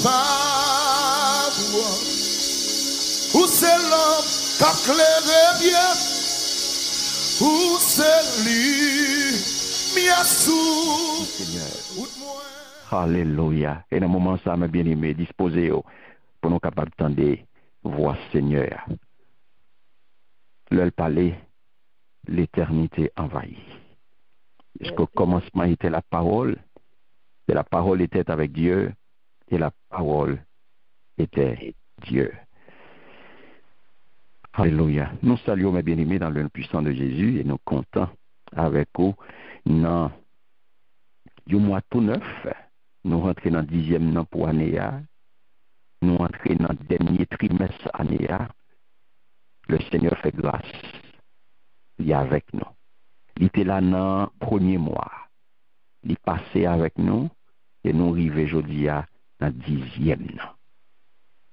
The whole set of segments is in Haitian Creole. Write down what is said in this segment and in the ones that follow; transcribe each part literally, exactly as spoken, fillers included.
Pawòl ou se lanp k ap klere pye m, ou se limyè sou Senyè. Wout mwen. Alelouya. E nan moman sa, mè byeneme, dispoze yo pou nou kapab tande vwa Senyè a. Lè l pale, letènite anvayi. Puisque au commencement était la parole, et la parole était avec Dieu, et la parole était Dieu. Alelouya. Nou salye w, mè byeneme, dans le nom puissant de Jésus, e nou kontan avèk ou nan yon mwa tou nèf. Nou rantre nan dizyèm nan pou ane a. Nou antre nan dènye trimès ane a. Le Senyè fè gras. Li avèk nou. Li te la nan premye mwa. Li pase avèk nou e nou rive jodi a nan dizyèm nan.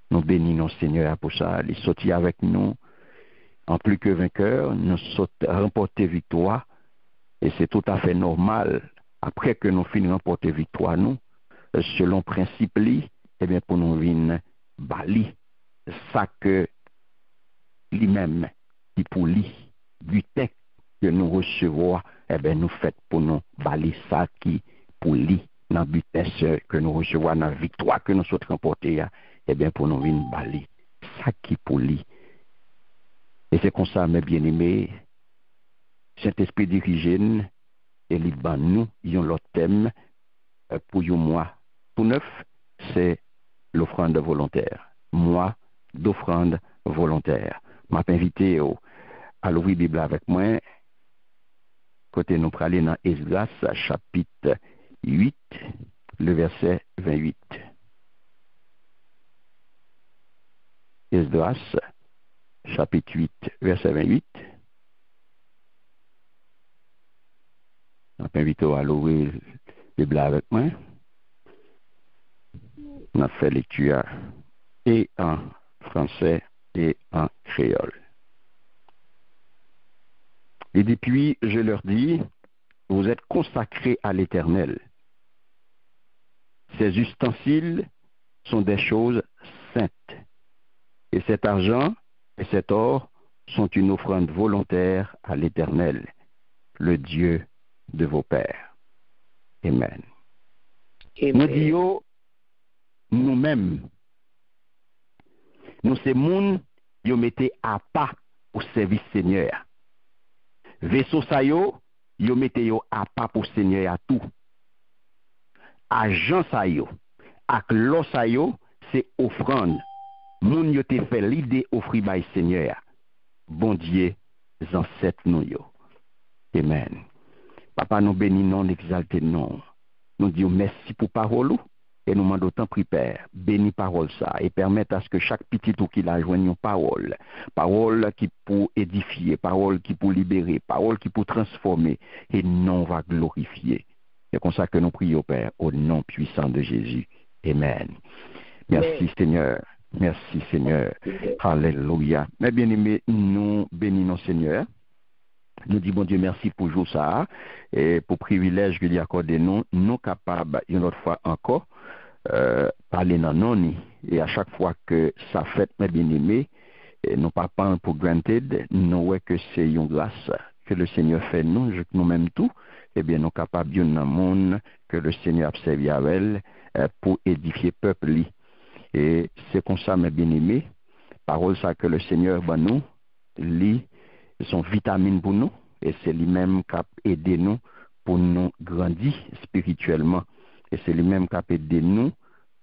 Nou beni non Senyè a pou sa. Li soti avèk nou an pli ke venkè. Nou sot ranpòte viktwa. E se toutafè nòmal, apre ke nou fin ranpòte viktwa nou, selon prensip li, ebyen, pou nou vin ba li sa ke li menm ki pou li, biten ke nou resevwa, ebyen, nou fèt pou nou ba li sa ki pou li nan biten se ke nou resevwa, nan viktwa ke nou sot ranpòte a, ebyen, pou nou vin ba li sa ki pou li. E se konsa, mè byeneme, Sentespri dirije n e li ban nou yon lòt tèm, eh, pou yon mwa tou nèf, se l'offrande volontaire. Mwa d'offrande volontaire. M ap envite w a louvri Bib la avèk mwen, kote nou prale nan Esdras, chapit uit, le vèsè vennuit. Esdras, chapit uit, vèsè vennuit. M ap envite w a louvri Bib la avèk mwen. N ap fè lekti a e an fransè e an kreyòl. Li di, Puis je leur dis, vous êtes consacrés à l'Éternel. Ces ustensiles sont des choses saintes. Et cet argent et cet or sont une offrande volontaire à l'Éternel, le Dieu de vos pères. Amen. Mwen di yo, nou menm, nou se moun yo mete apa pou sèvis Senyè a. Veso sa yo, yo mete yo apa pou Senyè a tou. Ajan sa yo ak lò sa yo se ofrann moun yo te fè lide ofri bay Senyè a, Bondye zansèt nou yo. Amen. Papa, nou beni non w, n egzalte non w. Nou di w mèsi pou pawòl ou. E nou mande w, tanpri, Pè, beni pawòl sa a e pèmèt aske chak pitit ou ki la jwenn yon pawòl, pawòl ki pou edifye, pawòl ki pou libere, pawòl ki pou transfòme, e non w va glorifye. Se konsa ke nou priye w, Pè, au nom puissant de Jésus. Amen. Mèsi, Senyè. Mèsi, Senyè. Alelouya. Mè byeneme, nou beni non Senyè. Nou di Bondye mèsi pou jou sa a, e pou privilèj ke li akòde nou, nou kapab yon lòt fwa ankò, eh, pale nan non ni. E a chak fwa ke sa fèt, mè byeneme, e nou pa pran l pou granted, nou wè ke se yon gras ke le Senyè fè nou, jouk nou menm tou, ebyen, nou kapab youn nan moun ke le Senyè ap sèvi avè l, eh, pou edifye pèp li. E se konsa, mè byeneme, pawòl sa ke le Senyè ban nou, li se yon vitamin pou nou, e se li menm k ap ede nou pou nou grandi espirityèlman, e se li menm k ap ede nou,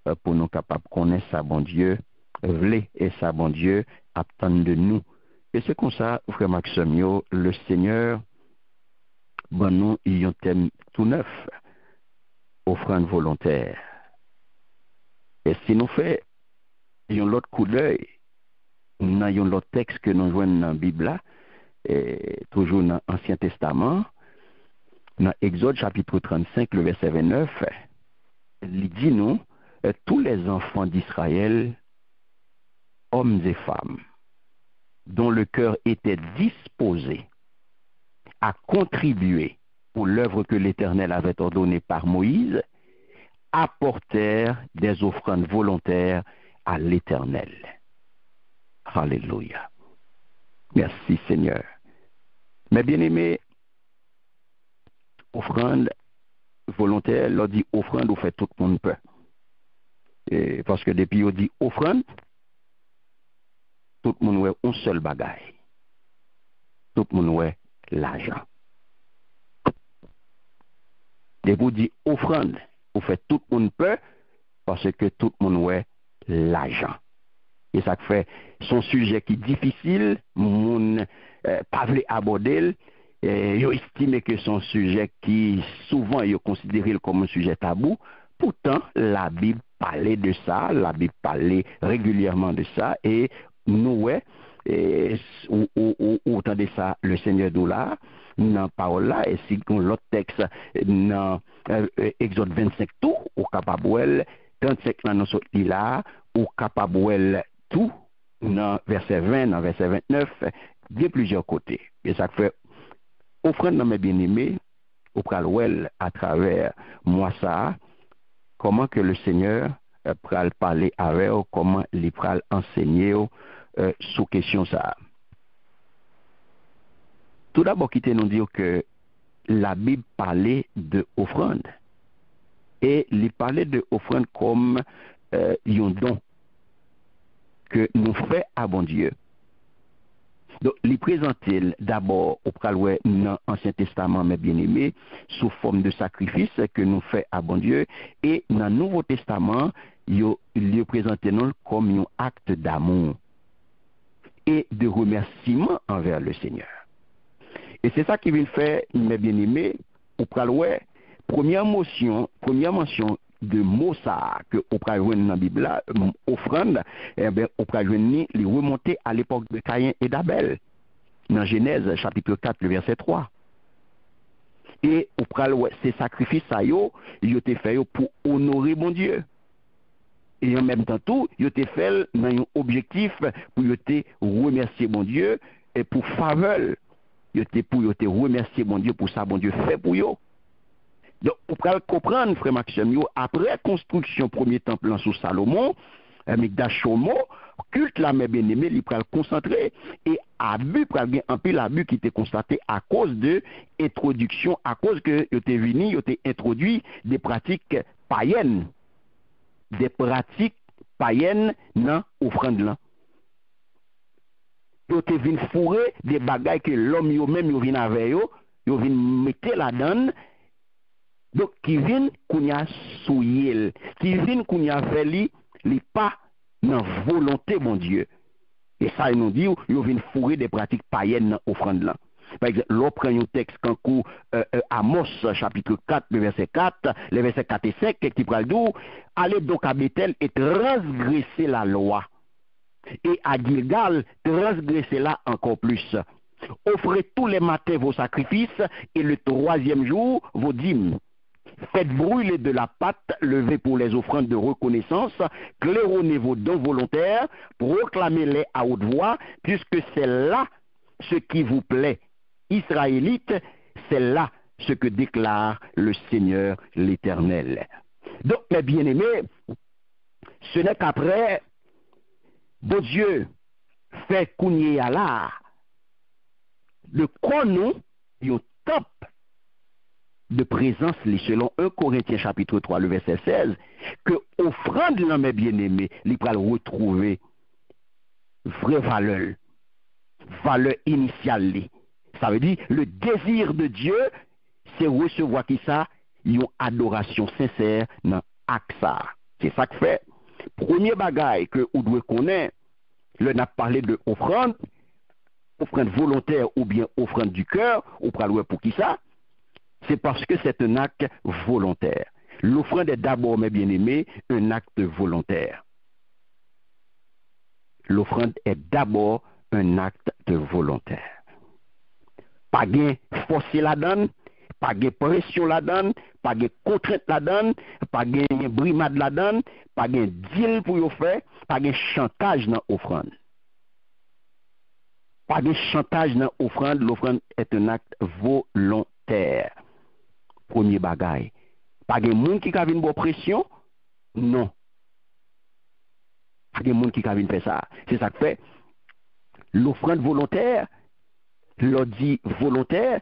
eh, pou nou kapab konnen sa Bondye vle e sa Bondye ap tann de nou. E se konsa, frè m ak sè m yo, le Senyè ban nou yon tèm tou nèf, ofrann volontè. E si nou fè yon lòt koudèy nan yon lòt tèks ke nou jwenn nan Bib la, e toujou nan Ansyen Testaman, nan Egzòd chapit trannsenk, le vèsè vennèf, li di nou, eh, tous les enfants d'Israël, hommes et femmes, dont le cœur était disposé à contribuer pour l'œuvre que l'Éternel avait ordonnée par Moïse, apportèrent des offrandes volontaires à l'Éternel. Alelouya. Mèsi, Senyè. Mes bien-aimés, ofrann volontè, lè w di ofrann, ou fè tout moun pè. E, paske depi yo di ofrann, tout moun wè yon sèl bagay. Tout moun wè lajan. Depi w di ofrann, ou fè tout moun pè, paske tout moun wè lajan. E sa k fè, se yon sijè ki difisil, moun, eh, pa vle abòde l, eh, yo estime ke se yon sijè ki souvan yo konsidere l kòm yon sijè tabou. Poutan, Labib pale de sa, Labib pale regilyèman de sa, e nou wè, eh, s-, ou, ou, ou, ou tande sa, le Senyè di w la, nan pawòl la, e si yon lòt tèks nan, eh, eh, Egzòd vennsenk tou, ou kapab wè l, trannsenk lan nou sot li la, ou kapab wè l tou nan vèsè ven, nan vèsè ventnèf, gen plizyè kote. E sa k fè, ofrann nan, mes bien-aimés, ou pral wè l atravè mwa sa a, kòman ke le Senyè, eh, pral pale avè w, kòman li pral ansenye w, eh, sou kesyon sa a. Toudabò, kite nou di w ke Labib pale de ofrann. E li pale de ofrann kòm, eh, yon don ke nou fè a Bondye. Donk, li prezante l dabò, ou pral wè nan Ansyen Testaman, mes bien-aimés, sou fòm de sakrifis ke nou fè a Bondye, e nan Nouvo Testaman, yo, li prezante nou l kòm yon acte d'amour et de remerciement envers le Seigneur. E se sa ki vin fè, mes bien-aimés, ou pral wè, premyè mosyon, premyè mansyon de mo sa a ke ou pral jwenn nan Bib la, m, ofrann, enben, ou pral jwenn li, li remonte a lepòk de Kayen e Abèl, nan Jenèz, chapit kat, le vèsè twa. E ou pral wè, se sakrifis sa yo, yo te fè yo pou onore Bondye. E an menm tan tou, yo te fè l nan yon objektif pou yo te remèsye Bondye e pou favè l. Yo te pou yo te remèsye Bondye pou sa Bondye fè pou yo. Donk, ou pral konprann, frè m ak sè m yo, apre konstriksyon premye tanp lan sou Salomon, eh, Mikdash Shlomo, kilt la, mes bien-aimés, li pral konsantre, e abi, pral gen anpil abi ki te konstate akoz de entwodiksyon, akoz ke yo te vini, yo te entwodui de pratik payèn, de pratik payèn nan ofrann lan. Yo te vin foure de bagay ke lòm yo menm yo vin avè yo, yo vin mete ladan l, donk ki vin kounye a souye l, ki vin kounye a fè li, li pa nan volonte Bondye. E sa nou di w, yo vin foure de pratik payèn nan ofrann lan. Pa egzanp, lè w pran yon tèks kankou, euh, euh, Amos, chapit kat, le vèsè kat, le vèsè kat e senk, ki pral di w, allez donc à Béthel et transgressez la loi, et à Gilgal, transgressez-la encore plus. Offrez tous les matins vos sacrifices et le troisième jour vos dîmes. Faites brûler de la pâte levée pour les offrandes de reconnaissance, claironnez vos dons volontaires, proclamez-les à haute voix, puisque c'est là ce qui vous plaît. Israélites, c'est là ce que déclare le Seigneur l'Éternel. Donc, mes bien-aimés, ce n'est qu'après Bondye fè kounye a la, de kò nou yon tanp de prezans li, selon un Korentyen chapit twa, le vèsè sèz, ke ofrann lan, mes bien-aimés, li pral retwouve vrè valè l, valè inisyal li. Sa vle di, le désir de Dieu, se resevwa kisa? Yon adorasyon sensè nan ak sa a. Se sa k fè, premye bagay ke ou dwe konnen, lè n ap pale de ofrann, ofrann volontè oubyen ofrann du cœur, ou pral wè poukisa. C'est parce que c'est un acte volontaire. L'offrande est d'abord, mes bien-aimés, un acte volontaire. L'offrande est d'abord un acte volontaire. Pa gen fòse ladan l, pa gen presyon ladan l, pa gen kontrent ladan l, pa gen brimad ladan l, pa gen dil pou yo fè, pa gen chantaj nan ofrann. Pa gen chantaj nan ofrann, l'offrande est un acte volontaire. Premye bagay, Pa gen moun ki ka vin ba w presyon. Non. Pa gen moun ki ka vin fè sa. Se sa k fè lofrann volontè, lè w di volontè,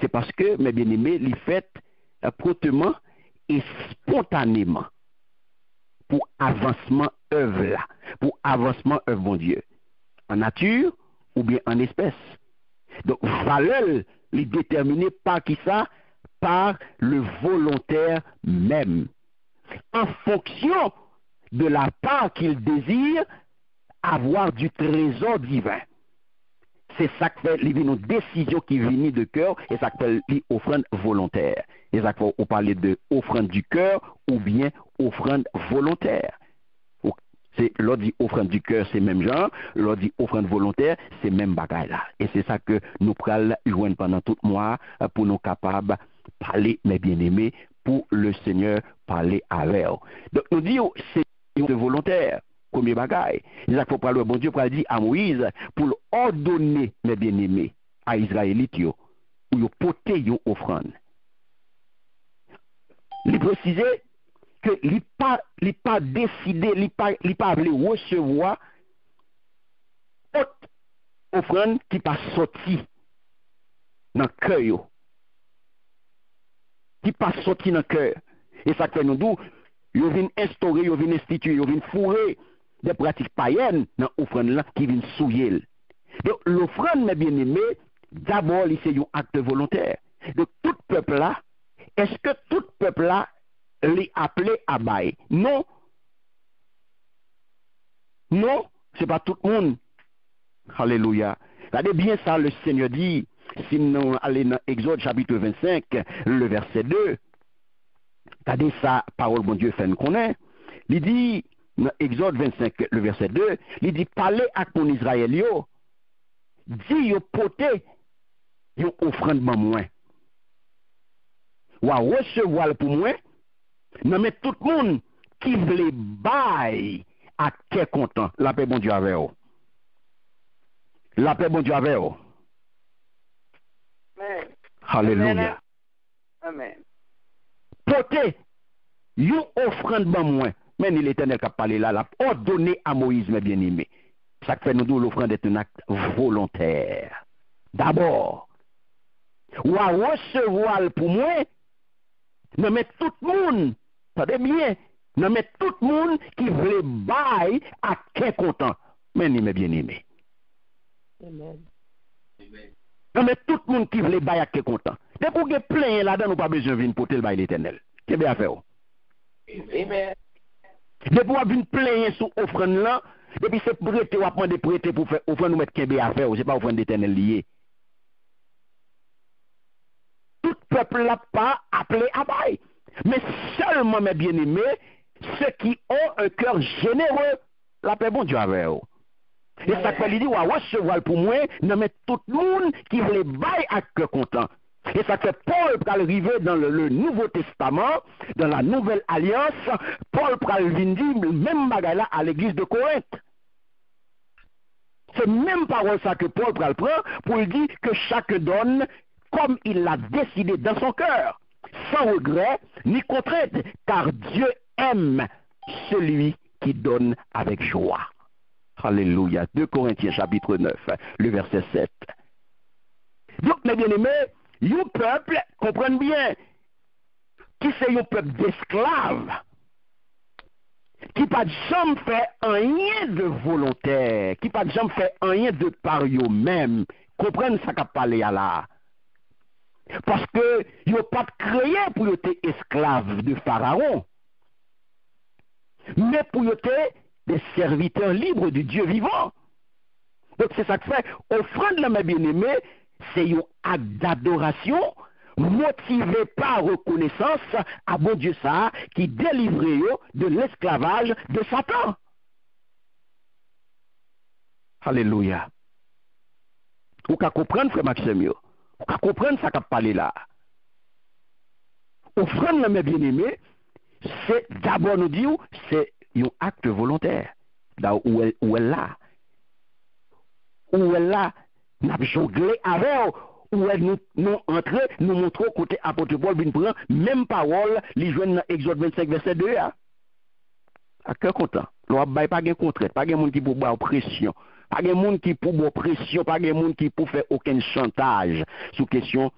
se paske, mè byeneme, li fèt, eh, pwoteman e espontaneman pou avansman èv la, pou avansman èv Bondye, an nati oubyen an espès. Donk, valè l, li detèmine pa kisa? Pa le volontè menm. En fonction de la part qu'il désire avoir du trésor divin. Se sa k fè li vin yon desizyon ki vini de kè w, e sa k fè li ofrann volontè. E sa k fè w pale de ofrann du cœur oubyen ofrann volontè. Ou, se, lè w di ofrann du cœur, se menm jan, lè w di ofrann volontè, se menm bagay la. E se sa ke nou pral jwenn pandan tout mwa a, pou nou kapab pale, mè byeneme, pou le Senyè pale avè w. Donk, nou di w, se yon akte volontè, premye bagay. Se sa k fè w pral wè Bondye pral di a Moyiz pou l òdone, mè byeneme, a Izrayelit yo, pou yo pote yon ofrann. Li presize ke li pa, li pa deside, li pa, li pa vle resevwa tout ofrann ki pa sòti nan kè yo. Ki pa sòti nan kè. E sa k fè nou di w, yo vin enstore, yo vin enstitiye, yo vin foure de pratik payèn nan ofrann lan ki vin souye l. Donk, lofrann, mè byeneme, dabò, li se yon akte volontè. Donk, tout pèp la, èske tout pèp la, li aple a bay? Non. Non, se pa tout moun. Alelouya. Gade byen sa le Senyè di, si nou ale nan Egzòd chapit vennsenk, le vèsè de. Gade sa pawòl Bondye fè n konnen. Li di, nan Egzòd vennsenk, le vèsè de, li di, pale ak moun Izrayèl yo, di yo pote yon ofrann ban mwen. W a resevwa l pou mwen nan men tout moun ki vle bay ak kè kontan. Lapè Bondye avè w. Lapè Bondye avè w. Amen. Alelouya. Amen. Amen. Pote yon ofrann ban mwen. Men ni Letènèl k ap pale la, l ap òdone a Moyiz, mè byeneme. Sa k fè nou di w lofrann est un acte volontaire. Dabò, w a resevwa l pou mwen nan men tout moun. Tande byen, nan men tout moun ki vle bay ak kè kontan. Men ni, mè byeneme. Amen. Nan men tout moun ki vle bay ak kè kontan. Depi w gen plenyen ladan l, ou pa bezwen vin pote l bay Letènèl. Kenbe afè w. Amen. Depi w ap vin plenyen sou ofrann lan, depi se prete w ap mande prete pou fè ofrann, ou mèt kenbe afè w, se pa ofrann Letènèl li ye. Tout pèp la pa aple a bay, men sèlman, mè byeneme, ceux qui ont un cœur généreux. Lapè Bondye avè w. E sa k fè li di, w a resevwa l pou mwen nan men tout moun ki vle bay ak kè kontan. E sa k fè Pòl pral rive dans le, le Nouveau Testament, dans la Nouvelle Alliance, Pòl pral vin di menm bagay la a legliz de Korent. Se menm pawòl sa ke Pòl pral pran pou l di, que chacun donne comme il l'a décidé dans son cœur, sans regret ni contrainte, car Dieu aime celui qui donne avec joie. Alelouya. De Korentyen chapit nèf, le vèsè sèt. Donk, mè byeneme, yon pèp, konprann byen, ki se yon pèp desklav, ki pa t janm fè anyen de volontè, ki pa t janm fè anyen de pa yo menm. Konprann sa k ap pale a la a. Paske yo pa t kreye pou yo te esklav de Farawon, men pou yo te de sèvitè lib di Dye vivan. Donk, se sa k fè ofrann lan, mè byeneme, se yon ak dadorasyon motive pa rekonesans a Bondye sa a ki delivre yo de lesklavaj de Satan. Alelouya. Ou ka konprann, frè m ak sè m yo. Ou ka konprann sa k ap pale la a. Ofrann lan, mè byeneme, se dabò nou di w, se yon ak volontè. Da ou wè, ou wè l la. Ou wè l la, n ap jongle avè w. Ou wè, nou, nou antre, nou montre w kote apot Pòl vin pran menm pawòl li jwenn nan Egzòd vennsenk, vèsè de a. A kè kontan. Lè w ap bay, pa gen kontrent, pa gen moun ki pou ba w presyon. Pa gen moun ki pou ba w presyon, pa gen moun ki pou fè okenn chantaj sou kesyon,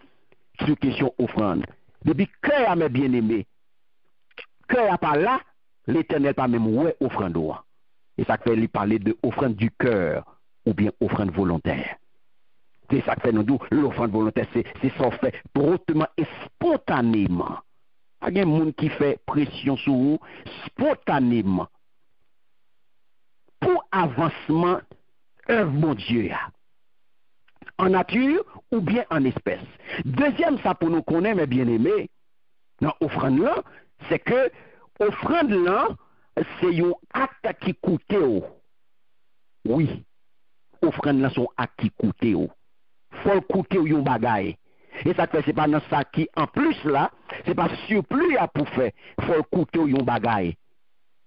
sou kesyon ofrann. Depi kè a, mè byeneme, kè a pa la, Letènèl pa menm wè ofrann ou an. E sa k fè li pale de offrande du cœur oubyen offrande volontaire. Se sa k fè nou di w, lofrann volontè, se, se sa w fè pwotman e spontaneman. Pa gen moun ki fè presyon sou ou, spontaneman. Pou avansman èv Bondye a, an nati oubyen an espès. Dezyèm sa pou nou konnen, mè byeneme, nan ofrann lan, se ke ofrann lan se yon ak ki koute w. Wi, ofrann lan se yon ak ki koute w. Fò l koute w yon bagay. E sa k fè se pa nan sa ki anplis la, se pa sipli a pou fè, fò l koute w yon bagay.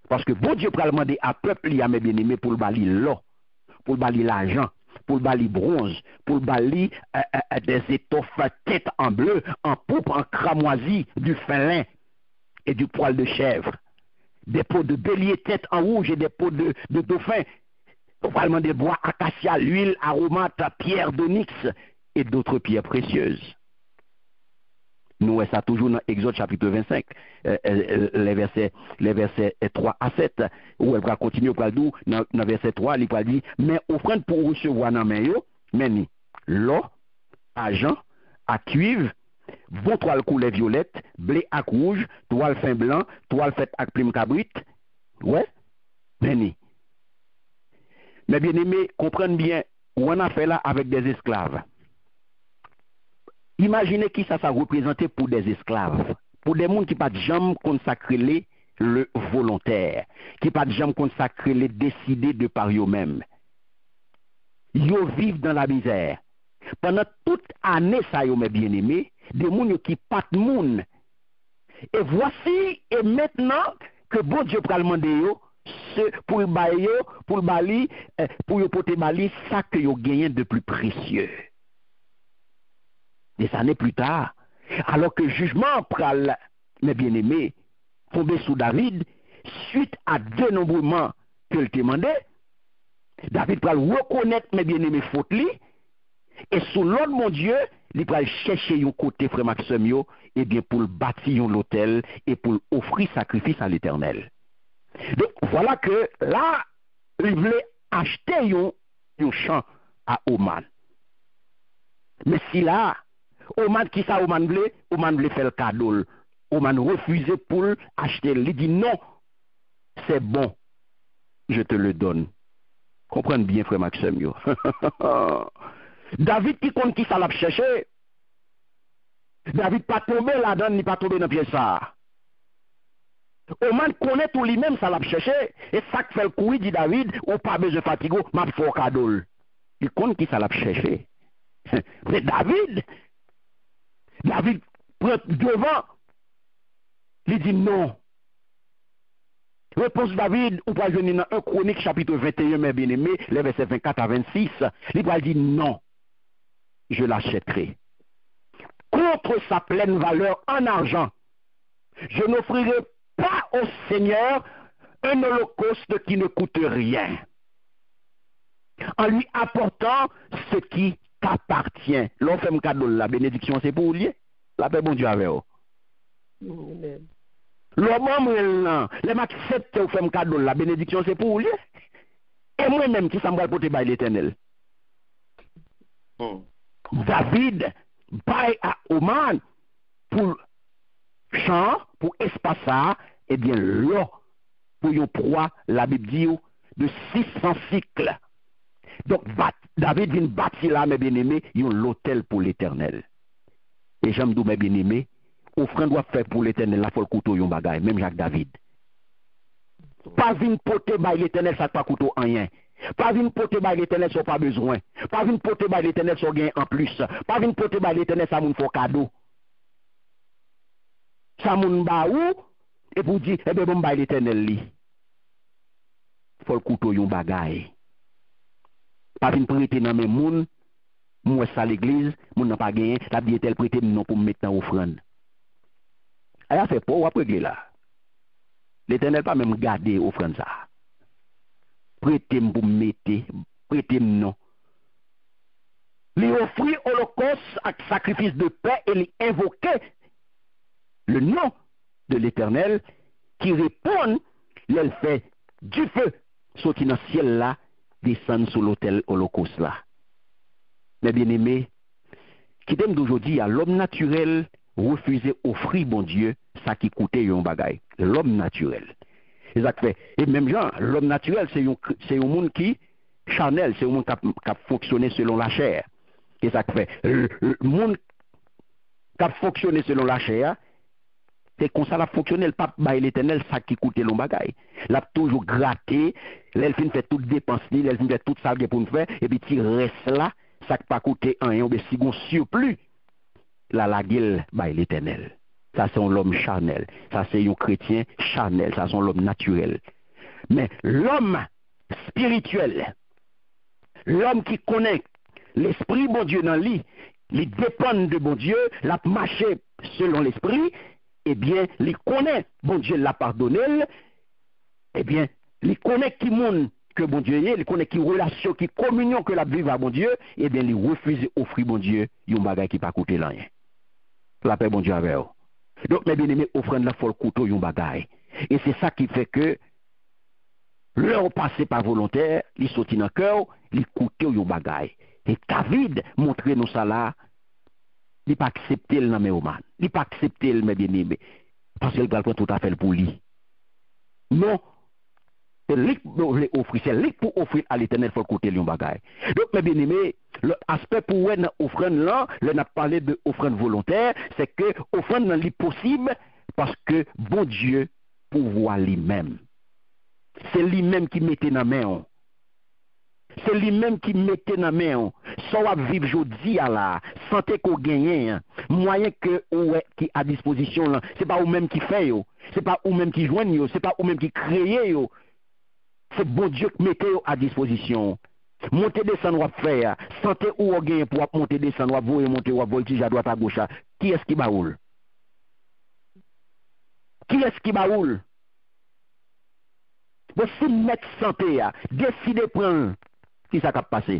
Paske Bondye pral mande a pèp li a, mè byeneme, pou l ba li lò, pou l ba li lajan, pou l ba li bwonz, pou l ba li, euh, euh, euh, des étoffes teintes en bleu, en pourpre, en cramoisi, du fin lin et du poil de chèvre, des peaux de bélier teintes en rouge et des peaux de, de dauphin. Ou pral mande bwa akasya, lwil aromat, pierre d'onyx et d'autres pierres précieuses. Nou wè sa toujou nan Egzòd chapit vennsenk, euh, euh, euh, les versets, les versets, euh, trois à sept. Ou wè l pral kontinye, ou pral di w nan, nan vèsè twa, li pral di, men ofrann pou w resevwa nan men yo, men ni lò, ajan, ak kwiv, bon twal koulè vyolèt, ble ak wouj, twal fen blan, twal fèt ak plim kabrit. Wè, men ni. Mè byeneme, konprann byen, ou annafè la avèk des esclaves. Imajine kisa sa reprezante pou des esclaves, pou de moun ki pa t janm konn sa k rele le volontaire, ki pa t janm konn sa k rele décider de par yo menm. Yo viv dans la misère. Pandan tout ane sa yo, mè byeneme, de moun yo ki pa t moun. Et voici, et maintenant, ke Bondye pral mande yo, se, pou l ba yo, pou l ba li, eh, pou yo pote ba li sa ke yo genyen de pli presye. Des années plus tard, alò ke jijman an pral, mè byeneme, tonbe sou David, suit a denonbreman ke l te mande, David pral rekonèt, mè byeneme, fot li, e sou lòd Bondye, li pral chèche yon kote, frè m ak sè m yo, ebyen, pou l bati yon lotèl e pou l ofri sakrifis a Letènèl. Donk, vwala ke la, li vle achte yon, yon chan a Oman. Men sila, Oman, kisa Oman vle? Oman vle fè l kado l. Oman refize pou l achte l. Li di, non, c'est bon, je te le donne. Konprann byen, frè m ak sè m yo. David ki konn kisa l ap chèche. David pa tonbe ladan l, li pa tonbe nan pyèj sa a. Oman konnen tou li menm sa l ap chèche, e sa k fè l kouri di David, ou pa bezwen fatige w, m ap fè w kado l. Li konn kisa l ap chèche. Men David, David pran devan, li di non. Repons David, ou pral jwenn li nan en Kronik chapit venteyen, mè byeneme, lè vèsè vennkat a vennsis, li pral di non, je l'achèterai. Contre sa pleine valeur en argent, je n'offrirai pas au Seigneur un holocauste qui ne coûte rien, en lui apportant ce qui t'appartient. Lè w fè m kado l la, benediksyon se pou ou l ye. Lapè Bondye avè w. Amen. Lè w ban mwen l lan, lè m aksepte w fè m kado l la, benediksyon se pou ou l ye. E mwen menm, kisa m pral pote bay Letènèl? Hmm. David bay a Oman pou chan an, pou espas sa a, ebyen, lò pou yon pwa, Labib di w, de sis san sik. Donk, bat, David vin bati la, mè byeneme, yon lotèl pou Letènèl. E jan m di w, mè byeneme, ofrann w ap fè pou Letènèl la, fò l koute w yon bagay, menm jan ak David. Pa vin pote bay Letènèl sa k pa koute w anyen. Pa vin pote bay Letènèl sa w pa bezwen. Pa vin pote bay Letènèl sa w genyen anplis. Pa vin pote bay Letènèl sa moun fè w kado. Sa moun ba ou, epi w di, enben, ban m bay Letènèl li. Fò l koute w yon bagay. Pa vin prete nan men moun, m wè sa legliz, moun nan pa genyen, l ap di entèl prete m non pou m met nan ofrann. Ay afè pa w w ap regle la. Letènèl pa menm gade ofrann sa a. Prete m pou m mete, prete m non. Li ofri olokòs ak sakrifis de pè e li envoke le non de Letènèl ki reponn lè l fè dife soti nan syèl la desann sou lotèl olokòs la. Men byeneme, kite m di w jodi a, lòm natirèl refize ofri Bondye sa ki koute yon bagay. Lòm natirèl. Se sa k fè, e menm jan, lòm natirèl, se yon, se yon moun ki chanèl, se yon moun k ap, k ap fonksyone selon lachè. Se sa k fè, l- l- moun k ap fonksyone selon lachè a, se konsa l ap fonksyone, l p ap bay Letènèl sa ki koute l yon bagay. L ap toujou grate, lè l fin fè tout depans li, lè l fin fè tout sa l gen pou l fè, epi ti rès la, sa k pa koute anyen, oubyen si gon sipli, l a lage l bay Letènèl. Sa se yon lòm chanèl. Sa se yon kretyen chanèl. Sa se yon lòm natirèl. Men lòm espirityèl, lòm ki konnen Lespri Bondye nan li, li depann de Bondye, l ap mache selon Lespri, ebyen, li konnen Bondye l ap padone l, ebyen, li konnen ki moun ke Bondye ye, li konnen ki relasyon, ki kominyon ke l ap viv a Bondye, ebyen, li refize ofri Bondye yon bagay ki pa koute l anyen. Lapè Bondye avè w. Donk, men byeneme, ofrann lan fò l koute w yon bagay. E se sa ki fè ke lè w pase pa volontè, li soti nan kè w, li koute w yon bagay. E David montre nou sa la, li pa aksepte l nan men Oman. Li pa aksepte l, men byeneme. Paske l pral pran tout afè l pou li. Non, se li k vle ofri, se li k pou ofri l a Letènèl, fò l koute l yon bagay. Donk, men byeneme, lòt aspè pou wè nan ofrann lan, lè n ap pale de ofrann volontè, se ke ofrann lan li posib paske Bondye pouvwa li menm. Se li menm ki mete nan men w. Se li menm ki mete nan men w. Sa w ap viv jodi a la, sante ke w genyen an, mwayen ke ou wè ki a dispozisyon w lan, se pa ou menm ki fè yo, se pa ou menm ki jwenn yo, se pa ou menm ki kreye yo. Se Bondye k mete yo a dispozisyon w. Monte desann w ap fè a, sante ou w genyen pou w ap monte desann, w ap voye monte, w ap vòltije adwat agoch a, kiyès ki ba ou l? Kiyès ki ba ou l? Bon, si mèt sante a deside pran l, kisa k ap pase?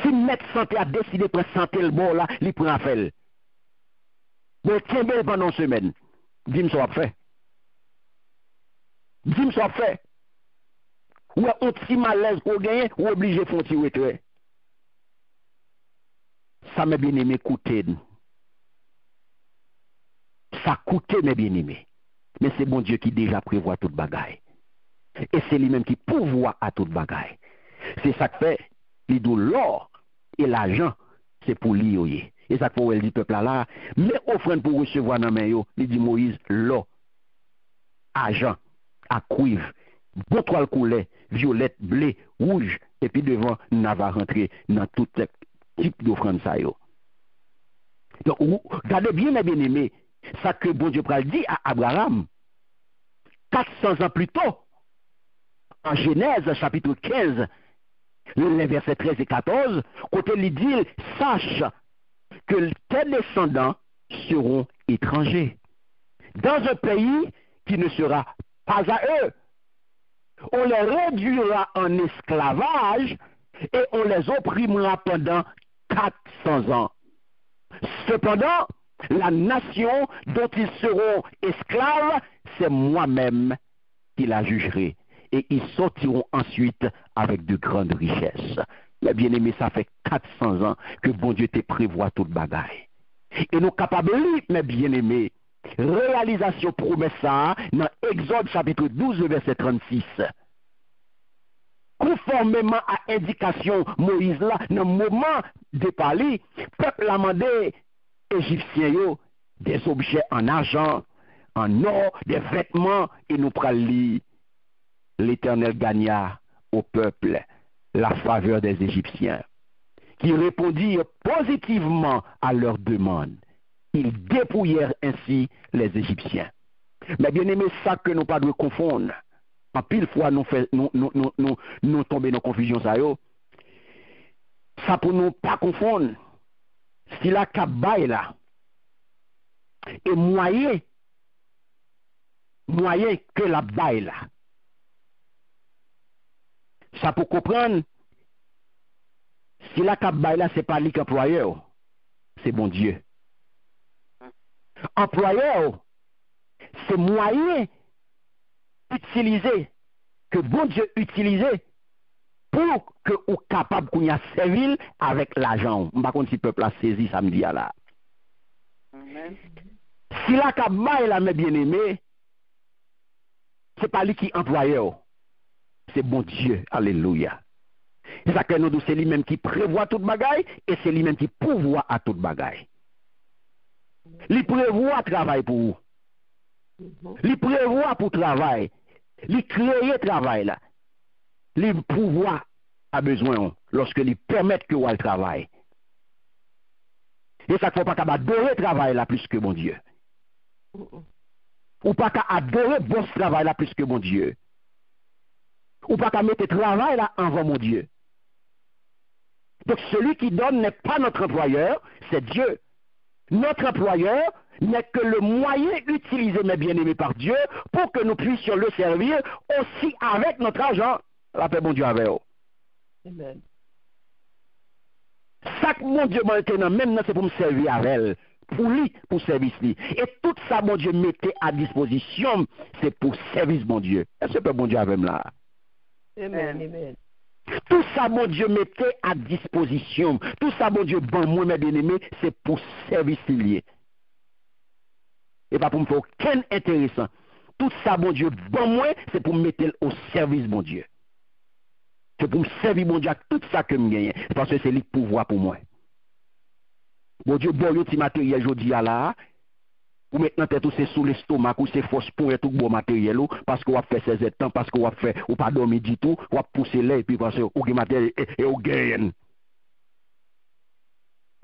Si mèt sante a deside pran sante l ba w la, li pran afè l. Bon, kenbe l pandan yon semèn. Di m sa w ap fè. Di m sa w ap fè. Ou wè, yon ti malèz ke w genyen, ou oblije fè yon ti retrè. Sa, men byeneme, koute n. Sa koute, men byeneme. Men se Bondye ki deja prevwa tout bagay. E se li menm ki pouvwa a tout bagay. Se sa k fè, li di w lò e lajan, se pou li yo ye. E sa k fè w wè l di pèp la la, men ofrann pou w resevwa nan men yo, li di Moyiz, lò, ajan, ak kwiv, bon twal koulè, vyolèt, ble, wouj, epi devan n ava rantre nan tout tip dofrann sa yo. Donk, ou, gade byen, men byeneme, sa ke Bondye pral di a Abraram, kat san zan pli to, an Jenèz, chapit kenz, le vèsè trèz e katòz, kote li di l, sache que tes descendants seront étrangers dans un pays qui ne sera pas à eux. On les réduira en esclavage et on les opprimera pendant quatre cents ans. Cependant, la nation dont ils seront esclaves, c'est moi-même qui la jugerai, et ils sortiront ensuite avec de grandes richesses. Men byeneme, sa fè kat san zan ke Bondye te prevwa tout bagay. E nou kapab li, men byeneme, reyalizasyon pwomès sa a nan Egzòd chapit douz, vèsè trannsis. Konfòmeman a endikasyon Moyiz la, nan moman depa li, pèp la mande Ejipsyen yo des objets en argent, en or, des vêtements, e nou pral li, L'Éternel gagna au peuple la faveur des Égyptiens, qui répondirent positivement à leur demande. Ils dépouillèrent ainsi les Égyptiens. Men byeneme, sa ke nou pa dwe konfonn, anpil fwa nou fè, nou, nou, nou, nou, nou tonbe nan konfizyon sa yo. Sa pou nou pa konfonn, sila k ap bay la, e mwayen, mwayen ke l ap bay la. Sa pou konprann, sila k ap bay la, se pa li k anplwayè w, se Bondye. Anplwayè w, se mwayen itilize, ke Bondye itilize pou ke ou kapab kounye a sèvi l avèk lajan w. M pa konn si pèp la sezi sa m di a la. Sila k ap bay la, men byeneme, se pa li ki anplwayè w. Se Bondye. Alelouya. Se sa k fè nou di w se li menm ki prevwa tout bagay e se li menm ki pouvwa a tout bagay. Li prevwa travay pou ou. Li prevwa pou travay. Li kreye travay la. Li pouvwa a bezwen w lòske li pèmèt ke w al travay. E sa k fè w pa kab adore travay la plis ke Bondye. Ou pa ka adore bòs travay la plis ke Bondye. Ou pa ka mete travay la anvan Bondye. Donc celui qui donne n'est pas notre employeur, c'est Dieu. Notre employeur n'est que le moyen utilisé, mes bien-aimés, par Dieu pour que nous puissions le servir aussi avec notre argent. Lapè Bondye avè w. Amen. Sa k Bondye ban l te nan men m nan, se pou m sèvi avè l, pou li, pou sèvis li. E tout sa Bondye mete a dispozisyon m, se pou sèvis Bondye. Èske pèp Bondye avè m la? Amen, amen. Tout sa Bondye mete a dispozisyon m, tout sa Bondye ban mwen, mes bien-aimés, se pou sèvis li l ye. E pa pou m fè okenn enteresan. Tout sa Bondye ban mwen, se pou m mete l o sèvis Bondye. Se pou m sèvi Bondye ak tout sa ke m genyen, paske se li k pouvwa pou mwen. Bondye ba w yon ti materyèl jodi a la a, ou met nan tèt ou se sou lestomak ou, se fòs ponyèt ou k ba w materyèl ou, paske w ap fè sèzèdtan, paske w ap fè, ou pa dòmi ditou, w ap pouse lè, epi paske ou gen materyèl, e, e ou genyen l.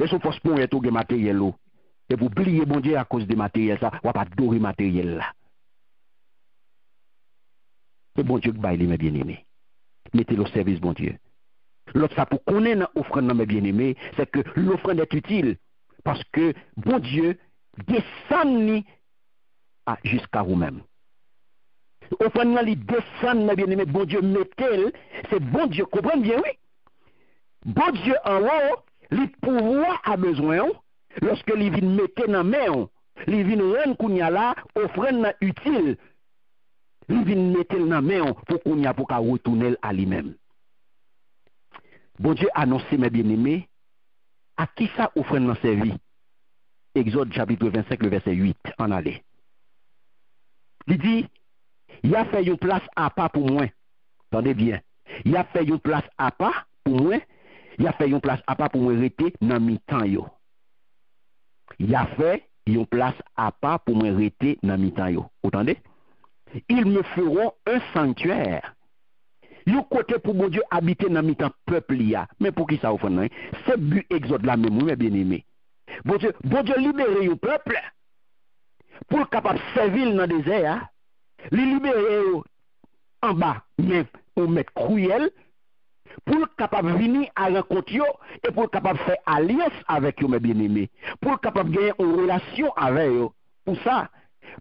E sou fòs ponyèt ou gen materyèl ou. Epi w bliye Bondye akoz de materyèl sa, w ap adore materyèl la. Se Bondye k bay li, mes bien-aimés. Mete l o sèvis Bondye. Lòt sa pou konnen nan ofrann nan, mes bien-aimés, c'est que l'offrande est utile. Paske Bondye desann li a, jusqu'à vous-même. Ofrann nan li desann, mes bien-aimés, Bondye mete l, se Bondye, konprann byen, wi. Bondye anwo, li pouvwa a bezwen w, lòske li vin mete nan men w, li vin rann kounye a la, ofrann nan itil, li vin mete l nan men w pou kounye a pou ka retounen l a li menm. Bondye anonse, mes bien-aimés, a kisa ofrann nan sèvi? Egzòd chapit vennsenk, le vèsè uit, ann ale. Li di, y a fè yon plas apa pou mwen. Tande byen. Y a fè yon plas apa pou mwen. Y a fè yon plas apa pou mwen rete nan mitan yo. Y a fè yon plas apa pou mwen rete nan mitan yo. Ou tande? Ils me feront un sanctuaire. Yon kote pou Bondye abite nan mitan pèp li a. Men poukisa ofrann nan, wi? Se bi egzòd la menm, wi, mes bien-aimés. Bondye, Bondye libere yon pèp pou l kapab sèvi l nan dezè a. Li libere yo anba men yon mèt kriyèl, pou l kapab vini a rankont yo e pou l kapab fè alyans avèk yo, mes bien-aimés, pou l kapab genyen yon relasyon avè yo. Pou sa,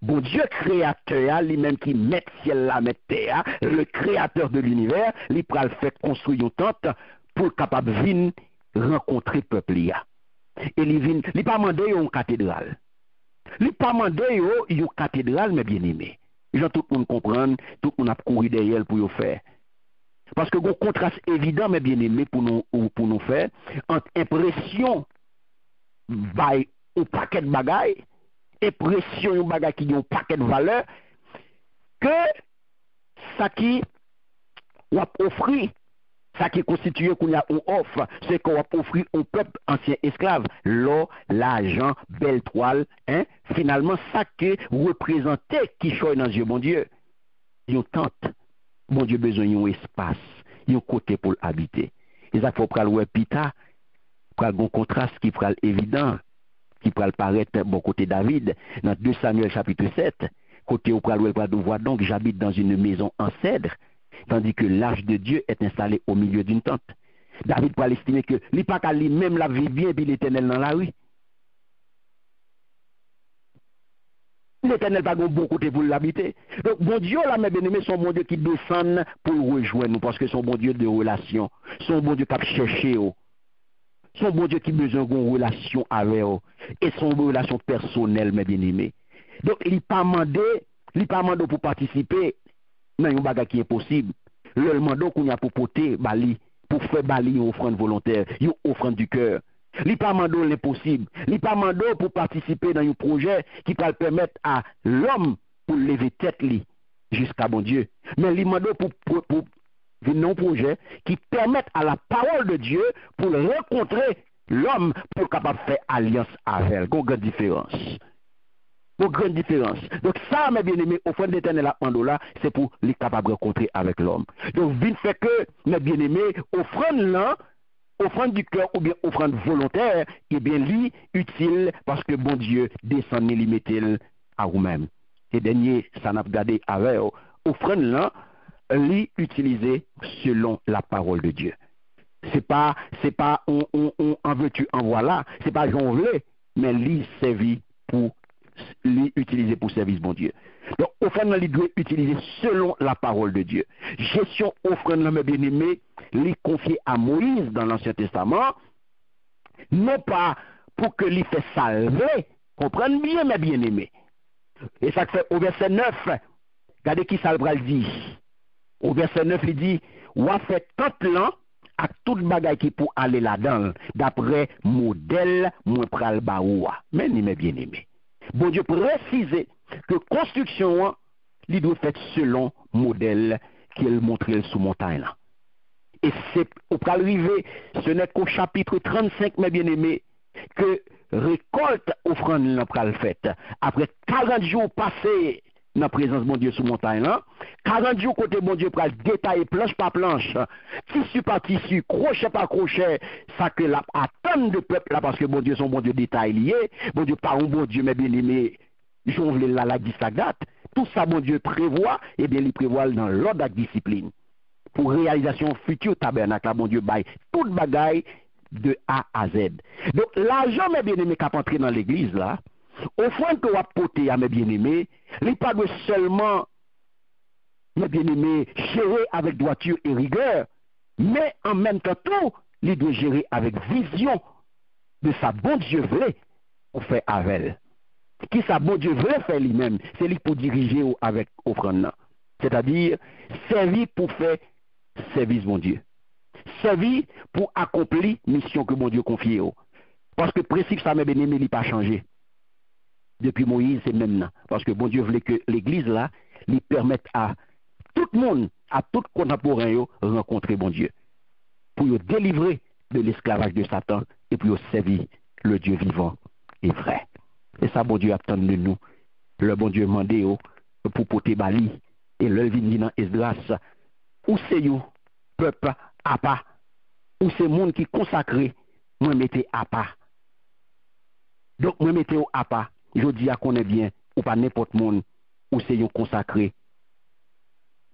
Bondye kreyatè a, li menm ki mèt syèl la, mèt tè a, le créateur de l'univers, li pral fè konstwi yon tant pou l kapab vin rankontre pèp li a. E li vin, li pa mande yo yon katedral. Li pa mande yo yon katedral, mes bien-aimés. Jan tout moun konprann, tout moun ap kouri dèyè l pou yo fè. Paske gon kontras evidan, mes bien-aimés, pou nou, pou nou fè ant enpresyon bay yon pakèt bagay, enpresyon yon bagay ki gen yon pakèt valè, ke sa ki w ap ofri, sa ki konstitiye kounye a yon òf, se ke w ap ofri yon pèp ansyen esklav, lò, lajan, bèl twal, en, finalman, sa ke reprezante kichòy nan zye Bondye. Yon tant. Bondye bezwen yon espas, yon kote pou l abite. E sa k fè w pral wè pita, pral gon kontras ki pral evidan, ki pral parèt bò kote David, nan de Samyèl chapit sèt, kote w pral wè l pral di, Vois donc, j'habite dans une maison en cèdre, tandis que l'arche de Dieu est installée au milieu d'une tente. David pral estime ke li pa ka li menm l ap viv byen epi Letènèl nan lari. Letènèl pa gen yon bon kote pou l abite. Donk, Bondye w la, mè byeneme, se yon Bondye ki desann pou l rejwenn ou, paske se yon Bondye de relasyon. Se yon Bondye k ap chèche w. Se yon Bondye ki bezwen gen yon relasyon avè w. E se yon relasyon pèsonèl, mè byeneme. Donk, li pa mande, li pa mande w pou patisipe nan yon bagay ki enposib. Lè l mande w kounye a pou pote ba li, pou fè ba li yon ofrann volontè, yon ofrann di kè. Li pa mande w lenposib. Li pa mande w pou patisipe nan yon pwojè ki pral pèmèt a lòm pou leve tèt li jiska Bondye. Men li mande w pou, pou, pou vin nan yon pwojè ki pèmèt a la parole de Dieu pou l rankontre lòm pou l kapab fè alyans avè l. Gon grann diferans. Gon grann diferans. Donk, sa, mè byeneme, ofrann Letènèl ap mande w la, se pou li kapab rankontre avèk lòm. Donk, vin fè ke, mè byeneme, ofrann lan, ofrann di kè oubyen ofrann volontè, ebyen, li itil paske Bondye desann li, li mete l a ou menm. E dènye, sa n ap gade avè w, ofrann lan, li itilize selon la parole de Dieu. Se pa, se pa on, on, on anvèti anvwala, se pa jan w vle, men li sèvi pou, li itilize pou sèvis Bondye. Donk, ofrann nan, li dwe itilize selon la parole de Dieu. Jesyon ofrann nan, mè byeneme, li konfye a Moyiz nan Lansyen Testaman, non pa pou ke li fè sa l vle, konprann byen, mè byeneme. E sa k fè o vèsè nèf, gade ki sa l pral di. O vèsè nèf, li di, w a fè tant lan ak tout bagay ki pou ale ladan l, daprè modèl mwen pral ba ou a. Men li, mè byeneme. Bondye presize ke konstriksyon an, li dwe fèt selon modèl ke l montre l sou montay lan. E se, ou pral rive, ce n'est qu'au chapitre trannsenk, mè byeneme, ke rekòlt ofrann lan pral fèt. Apre karant jou pase nan prezans Bondye sou montay lan, karant jou kote Bondye pral detaye planch pa planch, tisi pa tisi, kwochè pa kwochè, sa ke l ap atann de pèp la, paske Bondye se yon Bondye detay li ye, Bondye pa yon Bondye, mè byeneme, jan w vle l la, la dis la dat. Tout sa Bondye prevwa, ebyen, li prevwa l nan lòd ak disiplin. Pou reyalizasyon fiti tabènak la, Bondye bay tout bagay de A a Z. Donk, lajan, mè byeneme, k ap antre nan legliz la, ofrann ke w ap pote a, mè byeneme, li pa dwe sèlman, mè byeneme, jere avèk dwati e rigè, men an menm tan tou, li dwe jere avèk vizyon de sa Bondye vle ou fè avè l. Kisa Bondye vle fè li menm, se li k pou dirije w avèk ofrann nan. Sètadi, sèvi pou fè sèvis Bondye. Sèvi pou akonpli misyon ke Bondye konfye w. Paske prensip sa, mè byeneme, li pa chanje. Depi Moyiz, se menm nan. Paske Bondye vle ke legliz la, li pèmèt a tout moun, a tout kontanporen yo, rankontre Bondye. Pou yo delivre de lesklavaj de Satan e pou yo sèvi le Dieu vivant et vrai. E sa Bondye ap tann de nou. Lè Bondye mande yo pou pote ba li, e lè l vin di nan Esdras, ou se yon pèp apa, ou se moun ki konsakre, mwen mete apa. Donk, mwen mete w apa. Jodi a, konnen byen, ou pa nenpòt moun, ou se yon konsakre.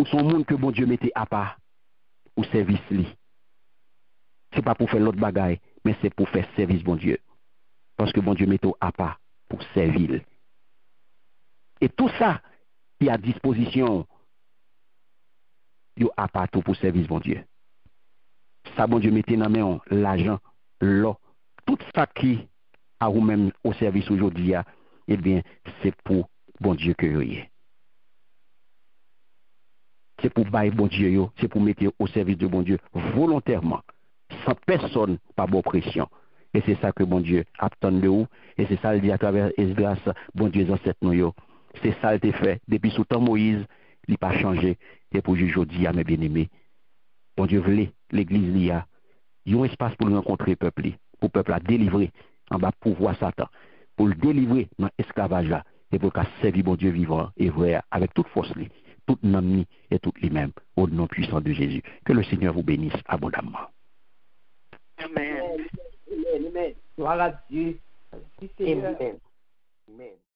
Ou se yon moun ke Bondye mete apa pou sèvis li. Se pa pou fè lòt bagay, men se pou fè sèvis Bondye. Paske Bondye mete w apa pou sèvi l. E tou sa ki a dispozisyon w, yo apa tou pou sèvis Bondye. Sa Bondye mete nan men w, lajan, lò, tout sa ki a ou menm, o sèvis ou jodi a, ebyen, se pou Bondye ke yo ye. Se pou bay Bondye yo, se pou mete yo o sèvis de Bondye volontèman, san pèsonn pa ba w presyon. E se sa ke Bondye ap tann de ou, e se sa l di atravè Esdras, Bondye zansèt nou yo. Se sa l te fè depi sou tan Moyiz, li pa chanje, e pou jis jodi a, mè byeneme. Bondye vle legliz li a yon espas pou l rankontre pèp li, pou pèp la delivre anba pouvwa Satan, pou l delivre nan esklavaj la, e pou l ka sèvi Bondye vivan e vrè a avèk tout fòs li, tout nanm li e tout li menm, au nom puissant de Jésus. Que le Seigneur vous bénisse abondamment. Amen. Amen. Amen. Gloire à Dieu. Merci Seigneur. Amen. Amen.